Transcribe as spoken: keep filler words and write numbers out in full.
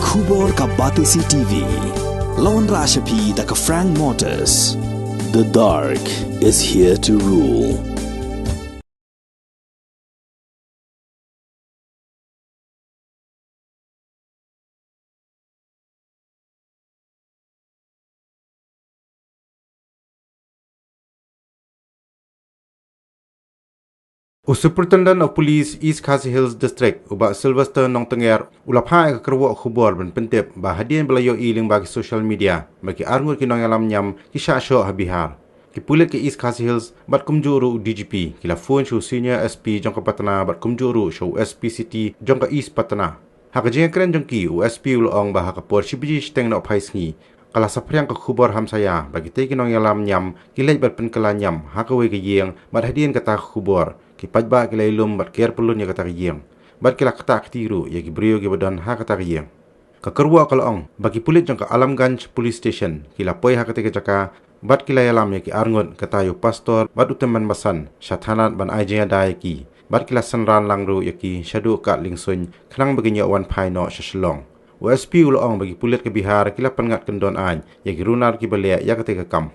Khubor ka Batesi T V. Lawan Rashapi da ka Frank Motors. The dark is here to rule. U Superintendent of Police East Khasi Hills District, u Bah Sylvester Nongtenger, u la phah ïa ka kyrwoh khubor ban pyntip ba hadien ba la ïohi lyngba ki social media ba ki arngut ki nongïalam niam ki shah shoh ha Bihar. Ki pulit ka East Khasi Hills bad kumjuh ruh u D G P ki la phone sha u Senior S P jong ka Patna bad kumjuh ruh sha u S P City jong ka East Patna. Ha ka jingïakren jong ki, u S P u la ong ba ha ka por shi baje shiteng nohphai sngi ka la saphriang ka khubor hamsaïa ba kitei ki nongïalam niam ki leit bad pynkylla niam ha kawei ka ïing, bad hadien kata ka khubor ki paidbah ki la ïalum bad ker pyllun ïa kata ka ïing, bad ki la ktah kti ruh ïa ki briew kiba don ha kata ka ïing. Ka kyrwoh ka la ong ba ki pulit jong ka Alamganj Police Station ki la poi ha katei ka jaka bad ki la ïalam ïa ki arngut, kata ïa u pastor bad u tymmen basan sha thanat ban ai jingïada ïa ki, bad ki la synran lang ruh ïa ki shaduh ka liengsuiñ khnang ba kin ïoh wan phai noh sha Shillong. U S P u la ong ba ki pulit ka Bihar ki la pynngat kyndon aiñ ïa ki runar kiba leh ïa katei ka kam.